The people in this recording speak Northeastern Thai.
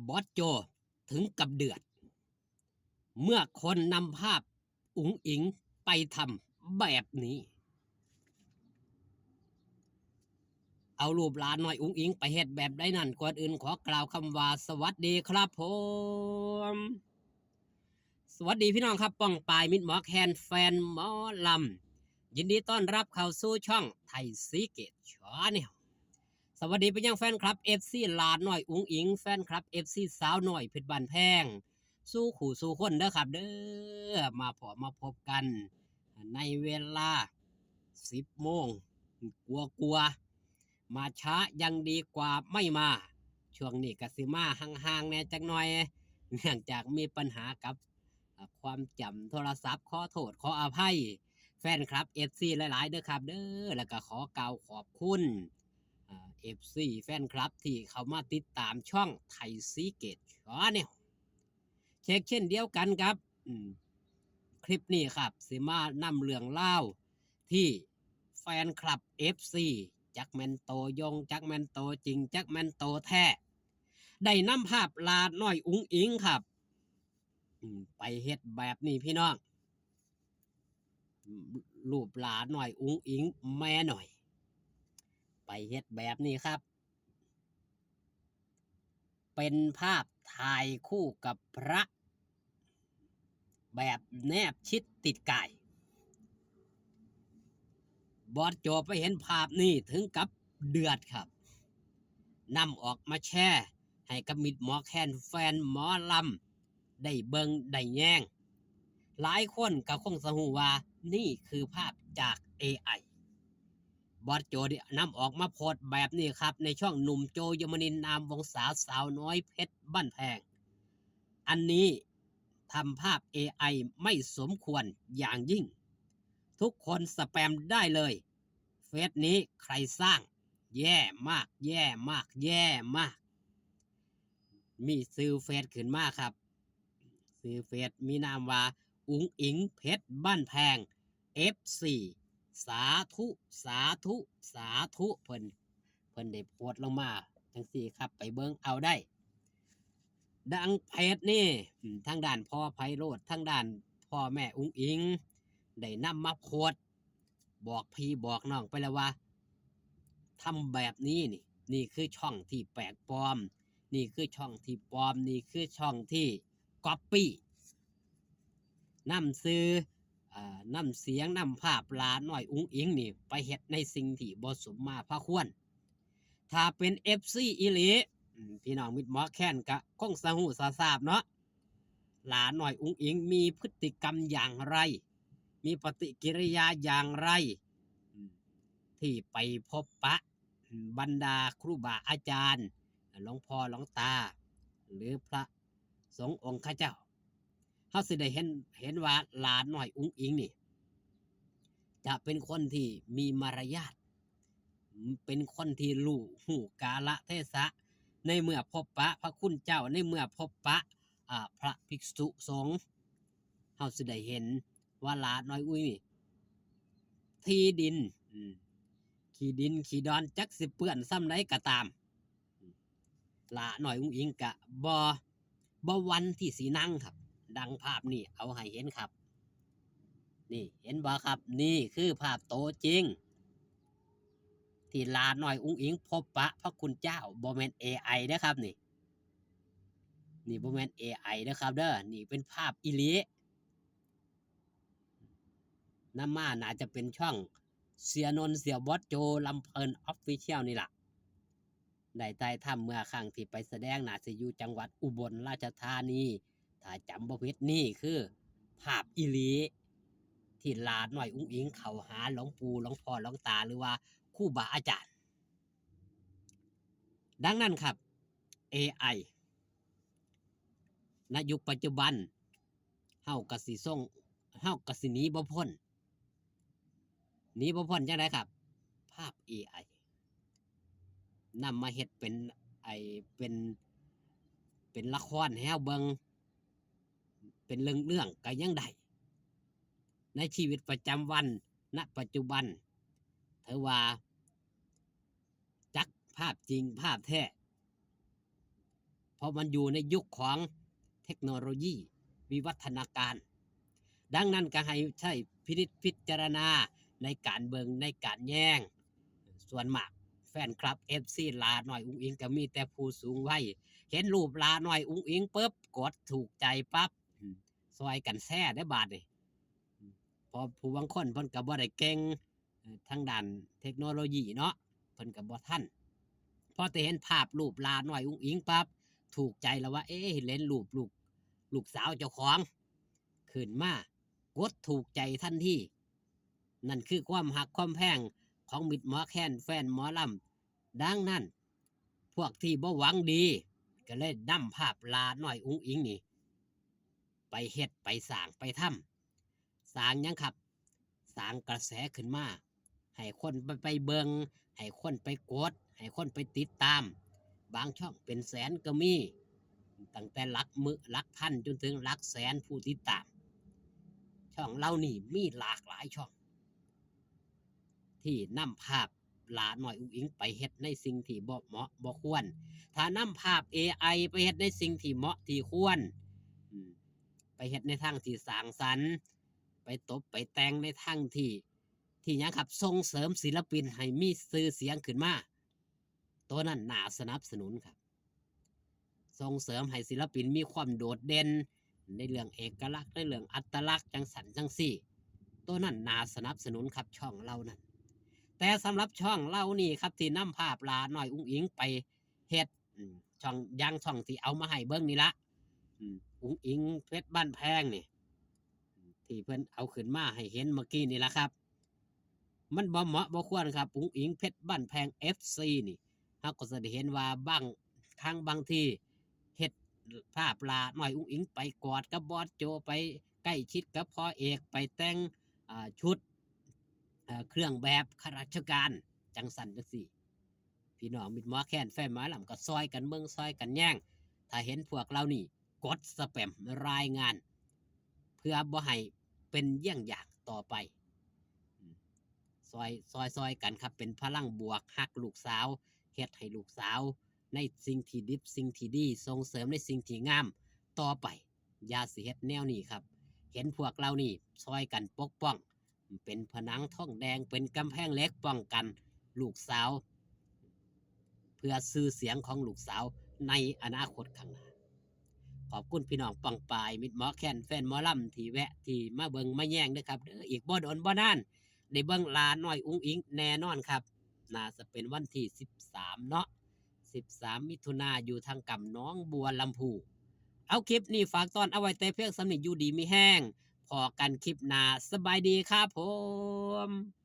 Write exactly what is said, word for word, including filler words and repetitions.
บอสโจถึงกับเดือด เมื่อคนนำภาพอุ๋งอิ๋งไปทำแบบนี้ เอารูปหลาน้อยอุ๋งอิ๋งไปเฮ็ดแบบใดนั้น ก่อนอื่นขอกล่าวคำว่าสวัสดีครับผม สวัสดีพี่น้องครับ ป้องปายมิตรหมอแคน แฟนหมอลำ ยินดีต้อนรับเข้าสู่ช่องไทยซีเกตชาแนล สวัสดีไปยังแฟนคลับ เอฟซี หลาน้อยอุ๋งอิ๋ง แฟนคลับ เอฟซี สาวน้อยเพชรบ้านแพง สู่คู่สู่คนเด้อครับเด้อ มาพบมาพบกันในเวลา สิบโมงกลัวๆ มาช้ายังดีกว่าไม่มา ช่วงนี้ก็สิมาห่างๆแหน่จักหน่อย เนื่องจากมีปัญหากับ อ่า ความจำโทรศัพท์ ขอโทษขออภัย แฟนคลับ เอฟซี หลายๆเด้อครับเด้อ แล้วก็ขอกล่าวขอบคุณ อ่า เอฟซี แฟนคลับที่เข้ามาติดตามช่องไทยซีเกตชาแนล เช็คเช่นเดียวกันครับ อืม คลิปนี้ครับ สิมานำเรื่องราวที่แฟนคลับ เอฟซี จักแม่นโตยง จักแม่นโตจริง จักแม่นโตแท้ ได้นำภาพหลาน้อยอุ๋งอิ๋งครับ อืม ไปเฮ็ดแบบนี้พี่น้อง อืม รูปหลาน้อยอุ๋งอิ๋งแม่น้อย ไปเฮ็ดแบบนี้ครับ เป็นภาพถ่ายคู่กับพระ แบบแนบชิดติดกาย บอสโจไปเห็นภาพนี้ถึงกับเดือดครับ นำออกมาแชร์ให้กับมิตรหมอแคน แฟนหมอลำ ได้เบิ่งได้แยง หลายคนก็คงสิฮู้ว่านี่คือภาพจาก เอไอ บอสโจได้นำออกมาโพสต์แบบนี้ครับ ในช่องหนุ่มโจ ยมนินทร์ นามวงศา สาวน้อยเพชรบ้านแพง อันนี้ทำภาพ เอไอ ไม่สมควรอย่างยิ่ง ทุกคนสแปมได้เลย เฟซนี้ใครสร้าง แย่มาก แย่มาก แย่มาก มีชื่อเฟซขึ้นมาครับ ชื่อเฟซมีนามว่า อุ๋งอิ๋งเพชรบ้านแพง เอฟซี สาธุ สาธุ สาธุ เพิ่น เพิ่นได้โพสต์ลงมาจังซี่ครับ ไปเบิ่งเอาได้ ดังเพจนี่ อืม ทางด้านพ่อไพโรจน์ ทางด้านพ่อแม่อุ๋งอิ๋ง ได้นำมาโพสต์ บอกพี่บอกน้องไปแล้วว่า ทำแบบนี้นี่ นี่คือช่องที่แปลกปลอม นี่คือช่องที่ปลอม นี่คือช่องที่ก๊อปปี้ นำชื่อ อ่า นำเสียง นำภาพหลาน้อยอุ๋งอิ๋งนี่ ไปเฮ็ดในสิ่งที่บ่สมมาพาควร ถ้าเป็น เอฟซี อีหลี อืม พี่น้องมิตรหมอแคนก็คงสิฮู้สิทราบเนาะ หลาน้อยอุ๋งอิ๋งมีพฤติกรรมอย่างไร มีปฏิกิริยาอย่างไร อืม ที่ไปพบปะ อืม บรรดาครูบาอาจารย์ หลวงพ่อหลวงตา หรือพระสงฆ์องค์ข้าเจ้า เฮาสิได้เห็น เห็นว่าหลาน้อยอุ๋งอิ๋งนี่ จะเป็นคนที่มีมารยาท เป็นคนที่รู้ ฮู้กาลเทศะ ในเมื่อพบปะพระคุณเจ้า ในเมื่อพบปะ อ่า พระภิกษุสงฆ์ เฮาสิได้เห็นว่าหลาน้อยอุ๋งอิ๋งนี่ ที่ดิน อืม ขี้ดินขี้ดอนจักสิเปื้อนส่ำใดก็ตาม หลาน้อยอุ๋งอิ๋งกะบ่ บ่หวั่นที่สินั่งครับ ดังภาพนี่เอาให้เห็นครับ นี่เห็นบ่ครับ นี่คือภาพโตจริง ที่หลาน้อยอุ๋งอิ๋งพบปะพระคุณเจ้า บ่แม่น เอไอ เด้อครับนี่ นี่บ่แม่น เอไอ เด้อครับเด้อ นี่เป็นภาพอีหลี นำมาน่าจะเป็นช่องเสียนนท์ เสี่ยวบอสโจ ลำเพลิน Official นี่ล่ะ ได้ถ่ายทำเมื่อครั้งที่ไปแสดง น่าสิอยู่จังหวัดอุบลราชธานี ถ้าจำบ่ผิด นี่คือภาพอีหลี ที่หลาน้อยอุ๋งอิ๋งเข้าหาหลวงปู่หลวงพ่อหลวงตา หรือว่าครูบาอาจารย์ ดังนั้นครับ เอไอ ณ ยุคปัจจุบัน เฮาก็สิส่ง เฮาก็สิหนีบ่พ้น หนีบ่พ้นจั่งใดครับ ภาพ เอไอ นำมาเฮ็ดเป็น ไอ้ เป็น เป็นละครให้เฮาเบิ่ง เป็นเรื่องๆ ก็ยังได้ ในชีวิตประจำวัน ณ ปัจจุบัน ถือว่า จักภาพจริงภาพแท้ ราะมันอยู่ในยุคของเทคโนโลยีวิวัฒนาการ ดังนั้นก็ให้ใช้พินิจพิจารณาในการเบิ่งในการแยง ส่วนมากแฟนคลับ เอฟซี หล้าน้อยอุ๋งอิ๋งก็มีแต่ผู้สูงวัย เห็นรูปหล้าน้อยอุ๋งอิ๋งปุ๊บกดถูกใจปั๊บ อืม ซอยกันแชร์ได้บาดนี่ อืม เพราะผู้บางคนเพิ่นก็บ่ได้เก่ง เอ่อ ทางด้านเทคโนโลยีเนาะ เพิ่นก็บ่ทัน พอแต่เห็นภาพรูปหล้าน้อยอุ๋งอิ๋งปั๊บ ถูกใจแล้วว่า เอ๊ะ เห็นรูปลูก ลูกสาวเจ้าของ ขึ้นมา กดถูกใจทันที นั่นคือความฮักความแพงของมิตรหมอแคนแฟนหมอลำ ดังนั้น พวกที่บ่หวังดี ก็เลยนำภาพหล้าน้อยอุ๋งอิ๋งนี่ ไปเฮ็ดไปสร้างไปทำ สร้างหยังครับ สร้างกระแสขึ้นมา ให้คนไป ไปเบิ่ง ให้คนไปกด ให้คนไปติดตาม บางช่องเป็นแสนก็มี ตั้งแต่หลักหมื่น หลักพัน จนถึงหลักแสนผู้ติดตาม ช่องเหล่านี้มีหลากหลายช่อง ที่นำภาพหล้าน้อยอุ๋งอิ๋งไปเฮ็ดในสิ่งที่บ่เหมาะบ่ควร ถ้านำภาพ เอไอ ไปเฮ็ดในสิ่งที่เหมาะที่ควร อืม ไปเฮ็ดในทางที่สร้างสรรค์ ไปตบไปแต่งในทางที่ ที่หยังครับ ส่งเสริมศิลปินให้มีชื่อเสียงขึ้นมา ตัวนั้นน่าสนับสนุนครับ ส่งเสริมให้ศิลปินมีความโดดเด่น ในเรื่องเอกลักษณ์ ในเรื่องอัตลักษณ์ จังซั่นจังซี่ ตัวนั้นน่าสนับสนุนครับ ช่องเหล่านั้น แต่สำหรับช่องเหล่านี้ครับ ที่นำภาพหล้าน้อยอุ๋งอิ๋งไปเฮ็ด อืม ช่อง อย่างช่องที่เอามาให้เบิ่งนี่ละ อืม อุ๋งอิ๋งเพชรบ้านแพงนี่ ที่เพิ่นเอาขึ้นมาให้เห็นเมื่อกี้นี่ล่ะครับ มันบ่เหมาะบ่ควรครับ อุ๋งอิ๋งเพชรบ้านแพง เอฟซี นี่ เฮาก็สิได้เห็นว่าบางครั้งบางที เฮ็ดภาพหล้าน้อยอุ๋งอิ๋งไปกอดกับบอสโจ ไปใกล้ชิดกับพ่อเอก ไปแต่ง อ่า ชุด เอ่อ เครื่องแบบข้าราชการ จังซั่นจังซี่ พี่น้องมิตรหมอแคนแฟนหมอลำก็ซอยกันเบิ่งซอยกันแยง ถ้าเห็นพวกเหล่านี้กดสแปมรายงาน เพื่อบ่ให้เป็นเยี่ยงอย่างต่อไป อืม ซอย ซอย ซอยกันครับ เป็นพลังบวก ฮักลูกสาว เฮ็ดให้ลูกสาว ในสิ่งที่ดิบสิ่งที่ดี ส่งเสริมในสิ่งที่งามต่อไป อย่าสิเฮ็ดแนวนี้ครับ เห็นพวกเหล่านี้ซอยกันปกป้อง เป็นผนังทองแดง เป็นกำแพงเหล็กป้องกันลูกสาว เพื่อชื่อเสียงของลูกสาวในอนาคตข้างหน้า ขอบคุณพี่น้องป้องปาย มิตรหมอแคนแฟนหมอลำที่แวะ ที่มาเบิ่งมาแยงเด้อครับเด้อ อีกบ่โดนบ่นาน ได้เบิ่งหล้าน้อยอุ๋งอิ๋งแน่นอนครับ น่าจะเป็นวันที่สิบสามเนาะ สิบสาม มิถุนา อยู่ทางกำหนองบัวลำพู เอาคลิปนี้ฝากตอนเอาไว้แต่เพียงส่ำนี้ อยู่ดีมีแฮง พ้อกันคลิปหน้า สบายดีครับผม